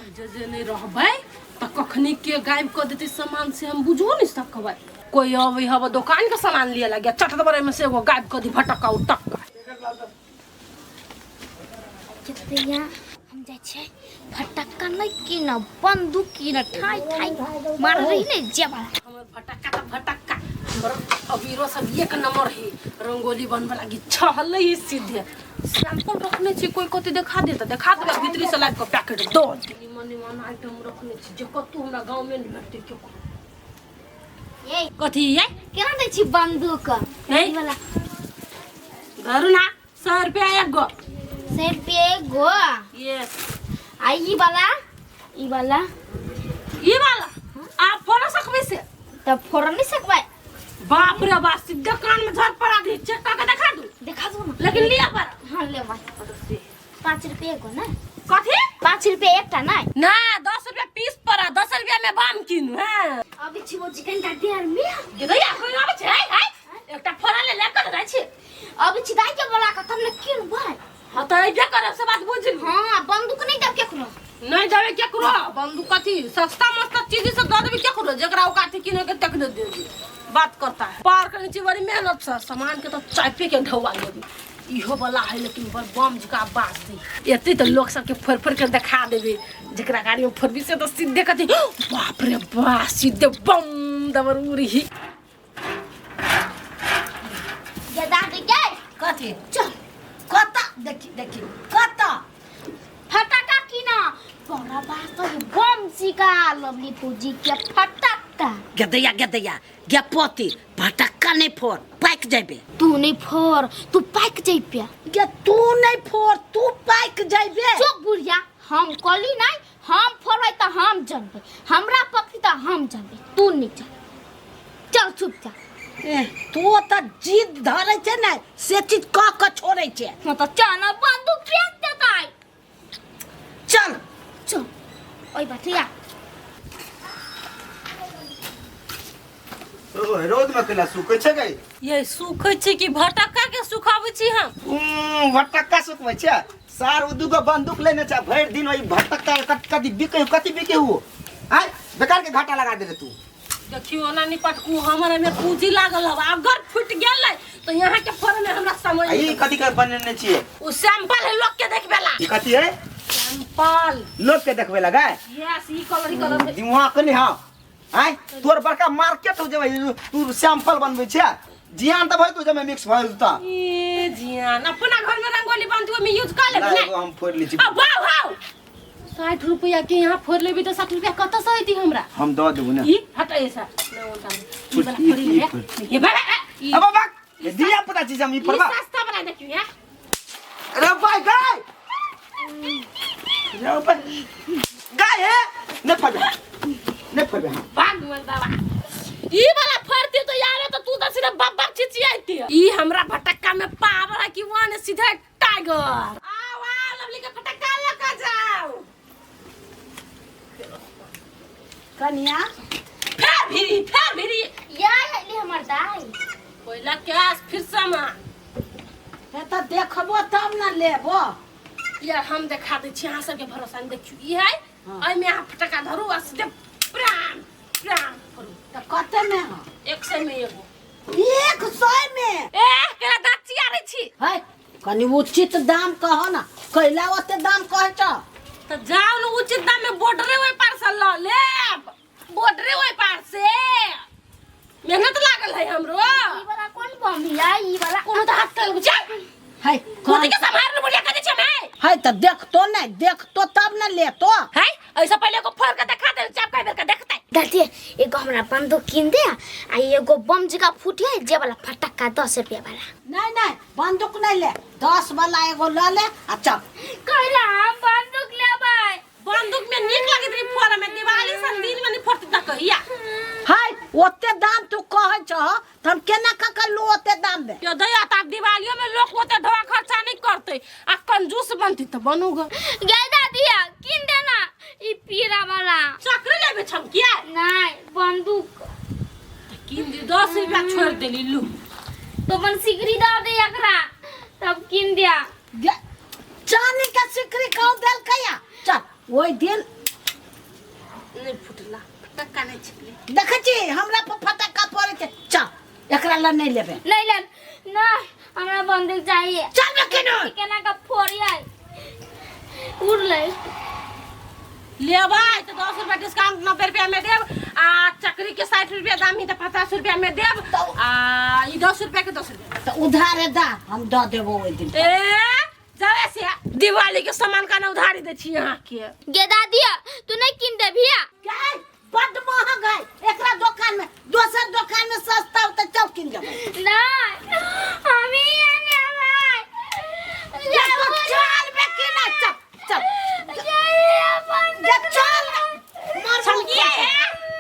जे जे नहि रहबै तऽ कखनी के गायब कऽ देतै सामान से हम बुझबो नहि सकबै। कोई अबै हब दोकान के सामान लिए लगे, चट दबरे में से एगो गायब कऽ दी भटक्का उटक्का। जतैया हम जाइ छियै, फटक्का नहि कीनब, बंदूक कीनब, ठाइ ठाइ मार रही ने जेबा। हमर फटक्का तऽ फटक्का, हमर अबीरो सब एक नंबर है। रंगोली बनबे लागी छहलै ही सीधे सैंपल रखने छी, कोई कथी देखा दे तऽ देखा देबै, भीतरी से लाबि कऽ पैकेट दऽ दे। निमन निमन आइटम रखने छी जे कतहु हमरा गाँव में नहि भेटतै केकरो। ये कथी ये? केना दै छी बंदूक? नहीं। ई वाला। धरू ना, 100 रुपया एक गो। 100 रुपया एक गो? यस। आ ई वाला, ई वाला? ई वाला आप फोड़ा सकबै से? तब फोड़ नहीं सकबै। बाप रे बाप, सीधे कान में झड़ पड़ा दी। चेक करके देखा दू? देखा दू ना। लेकिन लिया पर। हाँ, लेबै। 5 रुपया एगो ना? कथी? 5 रुपया एकटा नहीं? ना, 10 रुपया पीस पड़ा, 10 रुपया में बम कीनू। हाँ। अभी छी वो चिकन का देर में। गिदैया कोई आबै छै? है एकटा फोड़ा ले ले कर जाइ छी। अभी छी दाई के बोला के तब ने कीनबै। हाँ तऽ अइबे करब से बात बुझलू। हाँ, बंदूक नहीं देब केकरो। नहीं देबै केकरो बंदूक। कथी सस्ता मस्ता चीज सब दऽ देबै केकरो, जेकरा औकात किने के तक दे देबै। बात करता है पार करने छी बड़ी मेहनत से सामान के, तो चाय के ढौआ लेबी। इहो वाला है लेकिन बड़ बम जका बास दी। एते तऽ लोक सबके फोड़ फोड़ के देखा देबै, जेकरा गाड़ी में फोड़बी से तऽ सीधे कथी, बाप रे बाप, सीधे बम दबर उड़ी। ये दादी के। कथी? चल। कत देखी देखी कत? फटाका कीना बड़ा बात तो ये बम सिका लवली फौजी के फटाका। गदैया गदैया गे पोती, भटक्का नहीं फोड़, पाकि जेबे। तू नहीं फोड़, तू पाक जइबे। गे तू नहीं फोड़, तू पाकि जेबे। चुप बुढ़िया, हम कहली नहीं, हम फोड़बै तऽ हम जानबै, हमरा पकड़ी तऽ हम जानबै, तू नहीं चल, चल चुपचाप। ए, तू तऽ जिद धरै छै ने से चीज कह कऽ छोड़ै छै। हाँ तऽ चल ना, बंदूक फेंक देतै। चल। चल ओइ बाटे आ। ओ, रौद में केला सुखै छै गई? ये सुखै छै कि भटक्का के सुखाबै छी हम? भटक्का सुखबै छै सार? उ दूगो बंदूक लेने छै, भरि दिन ओहि भटक्का कत कति बिके, कति बिके हो आय, बेकार के घाटा लगा देले तू। देखियो ना निपटकू, हमर एमे पूंजी लागल हब, अगर फूट गेलै तो यहाँ के फॉर्म में हमरा समझ। आ ई कथी के बनेने छियै? उ सैंपल है लोग के देखबेला। ई कथी है? सैंपल। लोग के देखबे लगा? यस, ई कलर, ई कलर है। दिमाग नहीं। हाँ आय तोर बड़का मार्केट हो जेबै, तू सैंपल बनबै छै, जियान तऽ भइ तू जमे मिक्स भऽ जेतौ। ए जियान अपना घर में रंगोली बनतू में यूज कर लेबै। ना। ने एगो हम फोड़ि लै छी। आ वाह वाह, 60 रुपया के यहाँ फोड़ लेबी तऽ 60 रुपया कतऽ से अयती हमरा? हम दऽ देबू ने। ई हट ऐसा ना ओटा ई वाला ई- फोड़ी ई ले। फोड़। ये बा ई। अब बाबा ये दिया पता चीज हम ई ई फोड़बा। सस्ता वाला देखियो यार। अरे भाई गाय, अरे भाई गाय है, नहीं फोड़बे, नहीं फोड़बे। हाँ। भाग मर बाबा, ई वाला फोड़ती तो यार तो तू तो सीधा बाप बाप चिचियाती। ई हमरा भटक्का में पावर है कि वन सीधे टाइगर। आओ आओ, लवली के फटक्का लेकर जाओ। कनिया। फेर भिरी, फेर भिरी। या ले हमर दाई। पहिला कैश फिर सामान। हे तऽ देखबो तब ने लेबो। यार हम देखा दै छी अहाँ सबके भरोसा नहीं। देखियो ई है। हाँ। एहिमे अहाँ फटक्का धरू आ सीधे प्राण प्राण करू। तऽ कते में हो? 100 में एगो। 100 में? ए केना दाँत चियारै छी? है कनि उचित दाम कहो ना, कैला ओते दाम कहै छ? तऽ जाउ ने उचित दाम में बॉर्डरे ओहि पार से लऽ लेब, बॉर्डरे ओहि पार से। मेहनत लागल है हमरो। ई वाला कोन बम या ई वाला? कोनो तऽ हाथ चल चल। है। गोदी के संभाल बुढ़िया कहे छै मैं। है तऽ देखतो नहीं, देखतो तब ने लेतो। है ऐसा पहले को फोड़ के देखा दे, चाप के बेर के देखते। दादी, एगो हमरा बंदूक कीन दे आ एगो बम जका फूटे जे वाला फटक्का 10 रुपया वाला। नहीं नहीं, बंदूक नहीं ले, 10 वाला एगो ल ले आ चल। कहला हम बंदूक लेबै। बंदूक में नीक लगैत रही फोड़ में, दिवाली सन दिन में नहीं फोड़ती त कहिया? है ओते दाम तू कहै छ तऽ हम केना कऽ के लू ओते दाम में? यो दया त आब दिवालियो में लोग ओते ढोआ खर्चा नहीं करते आ कंजूस बनती त बनूगा। गे दादी, कीन देना ई पीरा वाला। चक्र लेबे छम किया? नहीं, बंदूक। कीन दी, 10 रुपया छोड़ देली, लू। तो अपन सिकरी दऽ दे एकरा तब कीन दिया। चानी के सिकरी कहूँ देलकै या? चल ओहि दिन नहीं फुटला फटक्का नहीं छिकले। देखै छी हमरा पर फटक्का पड़ै छै। चल एकरा लए नहीं लेबै। नहीं लेब, नहीं हमरा बंदूक चाहिए। चल बे केनो केना का फोड़िए उड़लै। लेबै तो 10 रुपया डिस्काउंट 90 रुपया में देब आ चक्री के 60 रुपया दाम ही तो 50 रुपया में देब आ ई 10 रुपया के 10 रुपया तऽ उधारे दा हम दऽ देबो ओहि दिन। ए जावे से दिवाली के सामान का ना उधारी दे छी अहाँ के। गे दादी तू नहीं किन दे भैया। गै बड्ड महग है एकरा दोकान में, दोसर दोकान में सस्ता होतै चल किन देबै। नहीं हम ही लेबै। चल बे किना चल चल चल समझिए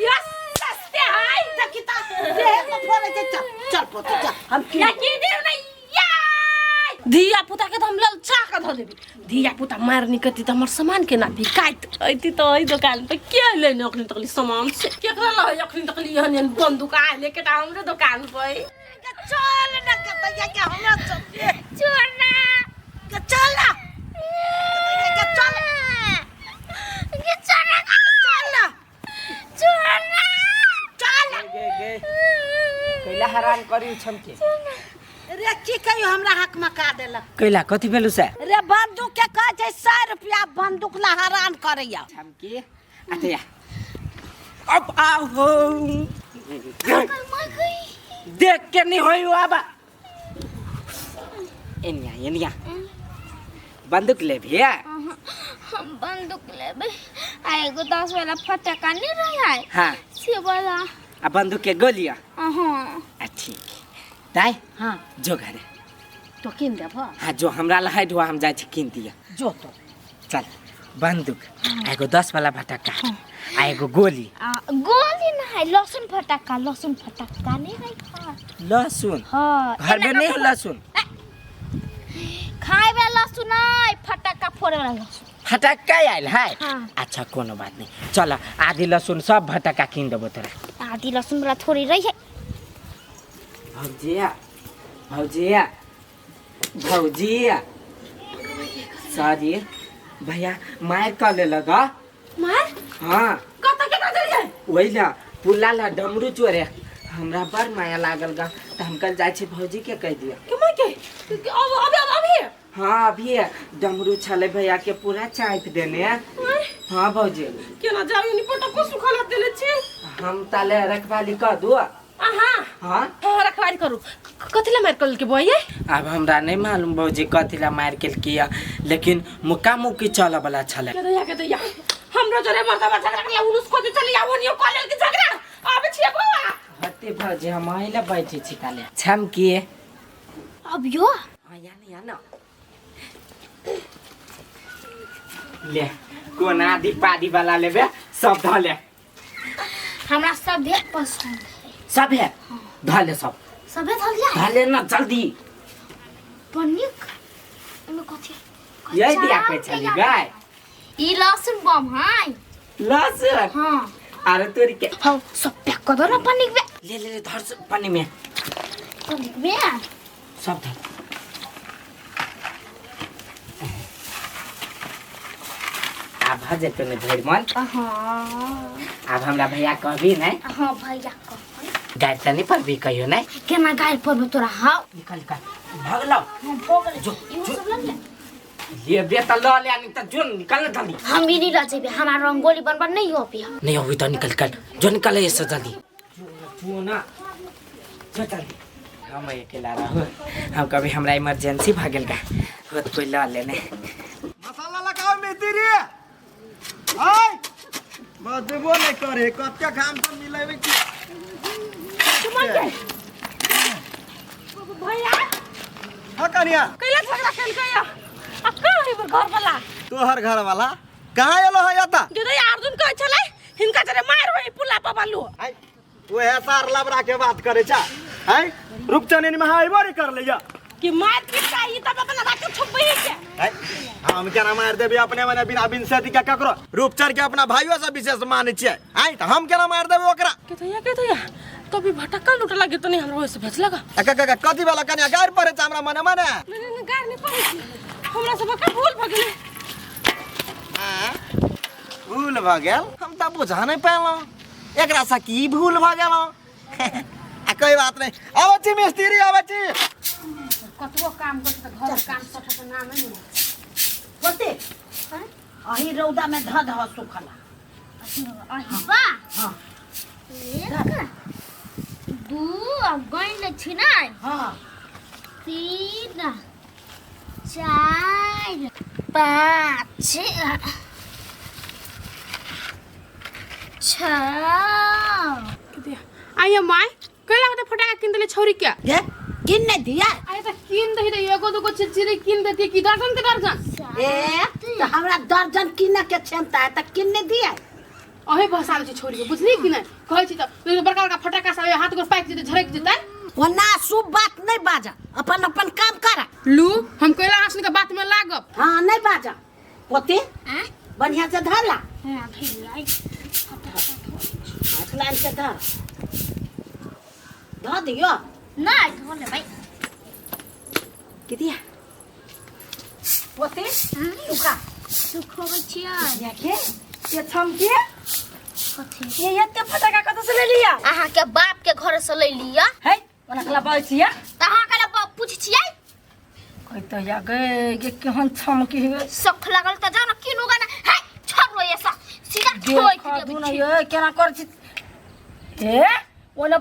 ये सस्ते है। देखी तऽ देह के फोड़ै छै। चल चल पोती चल हम किन या की देब नहीं धिया पुता के तो हम ललचा के धऽ देबी। धिया पुता मार निकलती तऽ हमर सामान केना बिकाइत अयती तऽ एहि दोकान पर के अयलै ने अखनी तकली सामान से केकरा लहै अखनी तकली एहन एहन बंदूक आयल एकेटा हमरे दोकान पर। चल ना कतैया के हमरा चल छोड़ ना के चल ना के चल के छोड़ ना चल ना छोड़ ना चल गे गे कैला हैरान करी छमके रे की कहियो हमरा हक मका देलक। कैला कथी भेलु से? रे बंदूक के कहै छै 100 रुपया बंदूक ला हरान करैया। छमके अतया अब आओ देख के नहीं होई अब एनिया एनिया बंदूक ले भैया। हम बंदूक लेबै आ एगो 10 वाला फटका नहीं रहे है। हाँ से वाला आ बंदूक के गोलिया। हाँ आ ठीक दाई। हाँ जो घरे तो किन देबो। हाँ जो हमरा लहाइ ढुआ हम जाइ छी किन दिया। जो तो चल बंदूक एगो 10 वाला फटका आ एगो गोली। गोली ना है लहसुन फटका, लहसुन फटका नहीं है खा। लहसुन? हाँ घर में नहीं है लहसुन। खाए वाला लहसुन नहीं, फटका फोड़े वाला लहसुन। फटका आयल है? हाँ। अच्छा कोनो बात नहीं चल आधी लहसुन सब फटका किन देबो तोरा। आधी लहसुन वाला थोड़ी रही है। भौजिया भौजिया भौजिया सॉरी भैया मार कर ले लगा। मार? हाँ कत केकरा देलियै? वही ना पुला ला डमरू चोरे हमरा बड़ माया लागल गा त हम कल जाइ छी भौजी के कह दिया। के मार के? अब अब अभी? हाँ अभी डमरू छले भैया के पूरा चाँप देने। हाँ भौजी केना जाबी नि पटको सुखला देले छी। हम ताले रखवाली कर दू। अहाँ हाँ हाँ रखवाली करू। कथी ला मार कल के बोइए? अब हमरा नहीं मालूम भौजी कथी ला मार के किया लेकिन मुक्का मुक्की चले वाला छले। के दैया के दैया हमरो जोरे मर्दबा झगड़ा करला उनुस को चली आओ नियो कॉलेज के झगड़ा आबे छिए बौआ। हते भौजी हम आइला बैठे छी ताले छम किए अब यो। हाँ या ना या ना ले कोन आदि पादी वाला लेबे सब धले। हमरा सब है पसंद है। सब है धले सब सबे धलिया धले ना जल्दी पनिक एमे कथी यही दिया पे चली गाय। ई लहसुन बम है। लहसुन? हाँ अरे तोरी के हां सब पैक कर दो ना पनिक में। ले ले ले धर पानी में पनिक में सब धर। आब भऽ जेतौ ने भरि मन। हाँ आब हमरा भैया कहबी नहीं? हाँ भैया कहबी। गाय तऽ नहीं पड़बी कहियो नहीं? केना गाय पड़बे तोरा? हाँ निकल निकल भगलौ। हम भगल जो इहो सब ल ले। लेबे त ल ले नहीं त जो निकल न जल्दी। हम ही नहीं ल जेबे हमार रंगोली बनबा नहीं होबी। नहीं होबी त निकल निकल जो निकल ऐसे जल्दी जो ना जो जल्दी। हम अकेला रहू हम कभी हमरा इमरजेंसी भ गेल का होत कोई ल लेने। मसाला लगाओ मिस्त्री आय बजबो नहीं करे कते घाम से मिलेबे की भैया। हां कनिया कैला झगड़ा केल गया आ कहाँ है घर वाला? तोहर घर वाला कहाँ एलो है याता? दीदी अर्जुन कहै छलै हिनका जरे मार होई पुला पर बालू। आय ओहे सार लबरा के बात करे छा आय रूपचन में हाइबो रे कर ले जा कि मार पीटा ई तब अपना बात छुपई के। आय हम केना मार देबे अपने मने बिना बिन से के ककरो रूपचन के अपना भाइयो से विशेष मानै छियै आय त हम केना मार देबे ओकरा। के थैया के थैया कभी भटक्का लूट लगे तो नहीं हमरा ओइसे भेज लगा। का का कथी वाला कनिया गार पड़े छ हमरा मने मने? नहीं नहीं गार नहीं पड़े हमरा सब का भूल भ गेलै। हां भूल भ गेल हम तऽ बुझा नहि पायलहुँ एकरासँ की भूल भऽ गेलहुँ। आ कोई बात नहीं, आबै छी मिस्त्री, आबै छी। कतबो काम कर त घर काम सठे के नाम नहीं। होते अही रौदा में ध ध सुखला। अही बा। हाँ। एक दू आ गइन ले छी नै। हाँ। 3 4 5 6। आइए my, कैला होते फटाका किन देले छौरी के? ये किन ने दिया? आइए त किन दही त एगो दुगो चिरचिरी किन देती कि दर्जन के दर्जन? ए तो हमरा दर्जन किन के क्षमता है त किन ने दिया? अहे भसाल छी छोरी के, बुझली कि नहीं? कहै छी त बड़का बड़का फटाका सब हाथ गोर पाकि जेतै, झरकि जेतै। ओना शुभ बात नहीं बाजा, अपन अपन काम करा। लू हम कैला आसन के बात में लागब। हाँ नहीं बाजा पोती, बढ़िया से धरला। हां धइली। हाथ लाइन से धर धर दियो। नहीं धो ले भाई। के दिया पोती? सुखा सुखबै छियै। या के ये छमके कथी? ये एते फटाका कतऽ से ले लिया? अहाँ के बाप के घर से ले लिया। है ओना कला बाजै छियै? त अहाँ के पूछ छियै? कहि त या गे गे केहन छमकी हे। सख लागल त जाओ ना किनुगा ना। है छोड़ो ये सब सीधा ठोक देबै। देबै। ये केना कर छी? ए ओना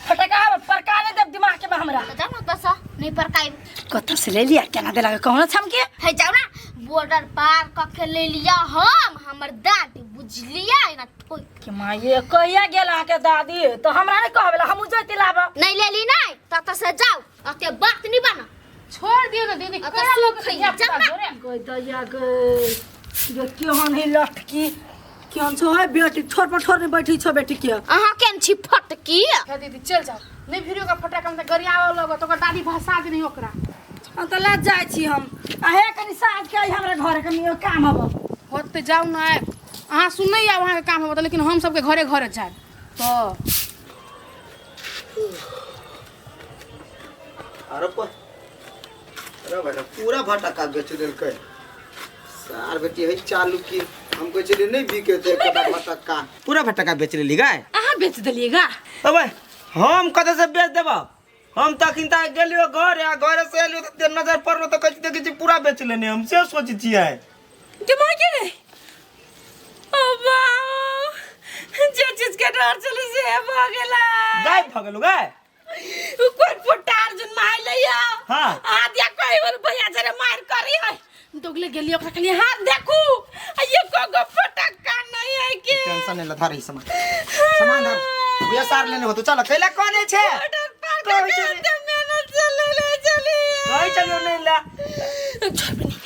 फटाका परका नहि देब दिमाग के हमरा। त जाओ ना बस नहीं परकाई। कतऽ से ले लिया केना देलक कहू छमके? है जाओ ना बॉर्डर पार क के ले लिया हम, हमर दादी बुझलियै ना ठोक के माये कहिया गेल अहाँके दादी? तो हमरा नहीं कहबे, हमहूँ जैती लाबऽ। नहीं लेली नहीं तत से जाओ, अते बात नहीं बना। छोड़ दियो ना दीदी, अतः कैला लोग सुख है, धिया पुता जब ना- जोरे। गई दैया गई ये केहन है लटकी केहन छो है बेटी, ठोर पर ठोर नहीं बैठी छो बेटी के। अहाँ केन छी फटकी? हे दीदी चल जाओ, नहीं भिड़ियो का फटाका में त गरियावऽ लगत, ओकर दादी भसा देनी ओकरा। हम तऽ लज जाइ छी हम। आ हे कनी साँझ के हमरा घर कनी काम हब। होते जाउ ना, अहाँ सुनै आब अहाँके काम होबत, लेकिन हम सबके घरे घरे जायब तो। अरे अरे भाई पूरा फटाका बेच देलकै सार बेटी। है चालू की हम कहै छलियै नहीं बिके ते एकटा फटाका, पूरा फटाका बेच लेली गाय। अहाँ बेच देलियै गा? अबे हम कतऽ से बेच देबऽ? हम तऽ अखन तक गेलियो घर आ घरे से एलियो तऽ नजर पड़लो तऽ कहै छी देखै छी पूरा बेच लेने, हम से सोचै छियै। दिमाग के रे अब्बा, जे चीज के डर चले से भ गेला। गायब भऽ गेलौ गाय? उ कोन फटार जुन मार लैया। हाँ। आदिया कोई बोल भैया जरे मार करी है। दोगले गेलियो ओकरा कहलिए हाथ देखू आ ये को गो फटाका नहीं है के। टेंशन नहीं लथा रही, सामान सामान धर भैया सार लेने हो तो चल। कैला कोने छे? कहै छलियै मेहनत से ले ले चली। कहै छलियै नहीं ला। छोड़बे नहीं,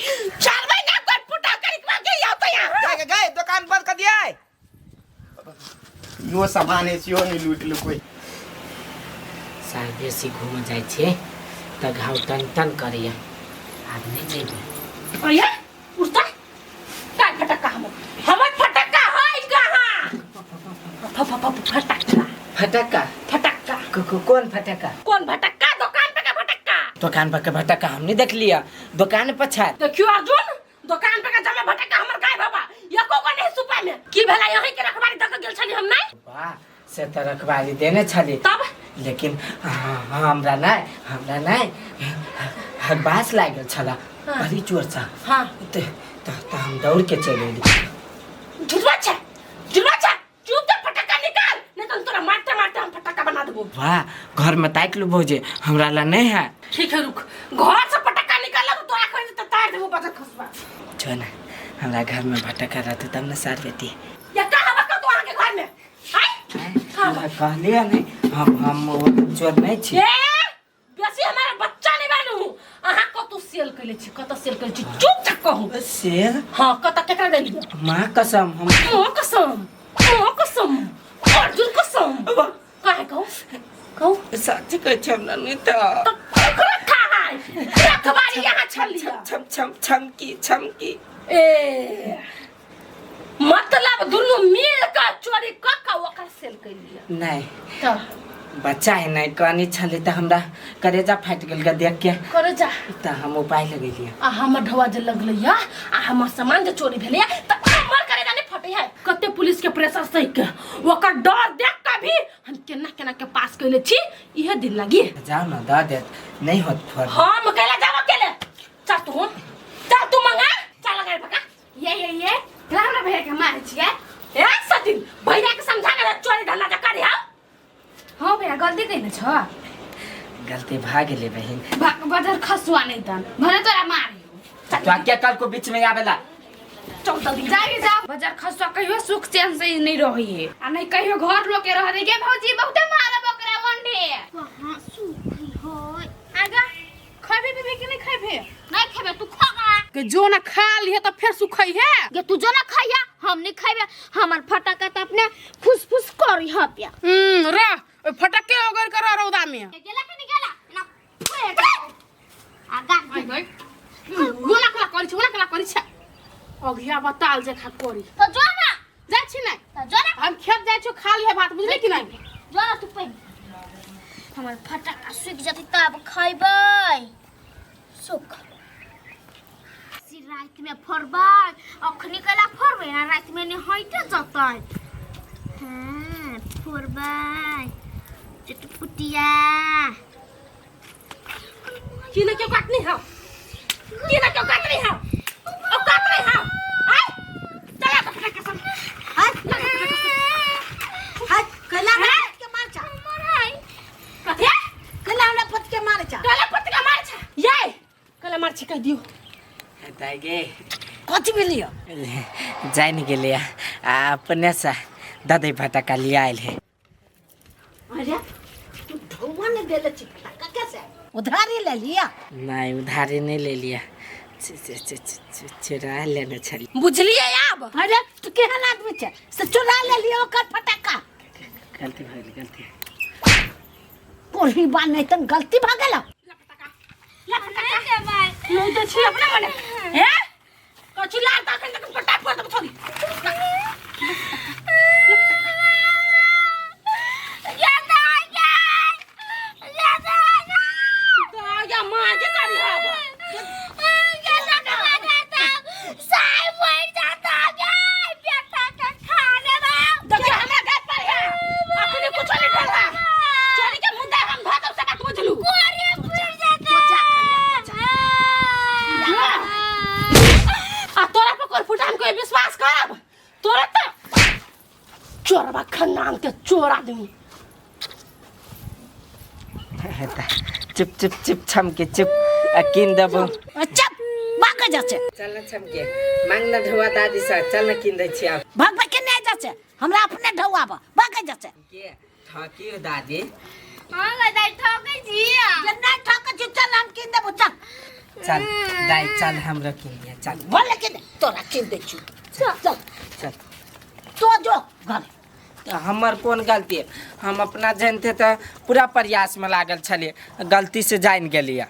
छोड़बे ना कोई फटा करी के या तो यहाँ। गाय गाय दुकान बंद कर दिया। यो सामान है यो नहीं लूट लो कोई। सार बेसी घूम जाइ छियै तऽ घाव टन टन करैया, आब नहि जेबै। अरे उठता काय फटक्का? हमर हमर फटक्का है कहाँ? फटक्का फटक्का फटक्का कौन फटक्का? कौन फटक्का? दुकान पे का फटक्का? दुकान पर के फटक्का हम नहीं देख लिया, दुकान पर छा। देखियो अर्जुन दुकान पे का जमे फटक्का हमर गायब हबा, एको गो नहीं सुपा में। की भेला यहीं के रखबारी दक गेल छली हम नहीं? वाह से तऽ रखबारी देने छली तब, लेकिन हमरा नहीं, हमरा नहीं हकबास लागल छला बड़ी जोर से। हाँ। त हम दौड़ के चलि एली। झुलवा छे, झुलवा छे, चुप त फटक्का निकाल, नहीं तो तोरा मारते मारते हम फटक्का बना देबो। वाह घर में ताकि लू भौजी, हमरा ला नहीं है। ठीक है रुक, घर से फटक्का निकाल तो तोरा खोज त तार देबो बजर खसबा। जो ना हमरा घर में फटक्का रहते तब ना सार बेटी। ये कहां बा तो अहाँ के घर में? हाय हमरा कहलियै नहीं, हम वो चोर नहीं छी। ए बेसी हमारा बच्चा नहीं बनू। अहाँ कतौ सेल कइले छी? कतौ सेल कइले छी? चुपचाप कहू। सेल? हाँ कतौ केकरा देलियै? माँ कसम हम। माँ कसम, माँ कसम, अर्जुन कसम। काहे कहू? कहू। सच कहै छी हमरा नहीं तऽ। तो केकरा खा है? रखबारी यहाँ छलियै। छम छम छमकी छमकी। ए मतलब दुनू मिल के चोरी क के ओकरा सेल कइलियै? नहीं तऽ बच्चा है नहीं कहनी छलै तऽ हमरा करेजा फाटि गेल ग देख के। करेजा? तऽ हम उपाय लगेलियै। आ हमर ढौआ जे लगलै या आ हमर सामान जे चोरी भेलै तऽ हमर करेजा नहीं फटै है। कते पुलिस पुलिस के प्रेशर सही के ओकर डर देख के भी हम केना केना के पास कैले छी इहे दिन लगी। जाओ ना द देत नहीं होत फोड़। हम कैला जाब अकेले? चल तू, चल तू मंगा, चल गाड़ी पका। ये ये ये हमरा भैया के मारै छियै। ए सचिन भैया के समझा के चोरी धंधा जा करी। हां हां भैया गलती कइने छ। गलती भा गेलै बहिन। बदर खसुआ नहीं तन भले तोरा मारियो। तो क्या कल को बीच में आवेला? चल जल्दी जाके जा। बजार खसुआ कहियो सुख चैन से नहीं रही आ नहीं कहियो घर लोग के रह दे के भौजी बहुते मारब ओकरा वंडे। कहां सुखी होय आगा खैबे पीबे कि नहीं खैबे? नहीं खैबे तू खा के जो ना खा लिहे त फेर सुखै है। गे तू जो ना खाइया हम नहीं खैबे, हमर फटाका त अपने फुस-फुस करी हपिया। रे ओइ फटके ओगर कर रौदा में गेला कि नहीं गेला ना फेर आगा आई गई गोला कोला करी छ, गोला कोला करी छ अघिया बताल जे खा करी त जो ना जाइ छी नै त जो ना हम खेत जाइ छी खा लिहे भात बुझले कि नहीं? जो ना तू पहिन हमर फटाका सुख जतै तब खैबै। सुख सी रात में फोड़बै अखनी कला फोड़बै ना रात में नहीं हइते जतै। हां फोड़बै चटपुटिया की ना क्यों काटनी है? की ना क्यों काटनी है? अब काट रही है आय चला तो फटाका सब हाय हाय कैला हमरा पत के मार छा। कथी कैला हमरा पत के मार छा? कैला पत के मार छा? ये कैला मार छी कह दियो। दाई गे कथी भेलियो? जानि गेलियै आ अपने से दादी फटाका लिया आयल है। अरे तू ढौआ ने देले छी फटाका कैसे? उधारी ले लिया? नहीं उधारी नहीं ले लिया, चुरा लेने छली। बुझलिए आब? अरे तू केहन आदमी छै से चुरा ले लिया ओकर फटाका? गलती भऽ गेल, गलती कोही बात नहीं तन गलती भऽ गेल। नहीं तो छी अपने मने हे कछु लाल तखन तक फटा फोड़ देब छोड़ी। या दाई या या दाई तो या मां के करी हब या दाई साई मर जाता गे बेटा के खाने बा। देखिए हमरा घर पर है अखनी कुछ नहीं डरला चोरी के मुद्दा हम धो देब से बात बुझलू। कोरे पुर जाता आ तोरा पर कोई फुटा हम कोई विश्वास करब? तोरा त चोरबा खन्नान के चोर आदमी। चुप चुप चुप छमके चुप किन देबो। चुप भाग जा छे। चल न छमके मांगना ढौआ दादी से चल न किन दै छी आब। भागबे के नहीं जा छे हमरा अपने ढौआ बा भाग जा छे। के ठकी दादी? हां गे दाई ठकै छी। जे नहीं ठकै छी चल हम किन देबो चल। चल दाई चल हमरा किन दिया चल। बोले के तोरा किन दै छी चल चल चल तो जो घर। हमर कोन गलती है? हम अपना जानते त पूरा प्रयास में लागल छलिए, गलती से जान गेलिए।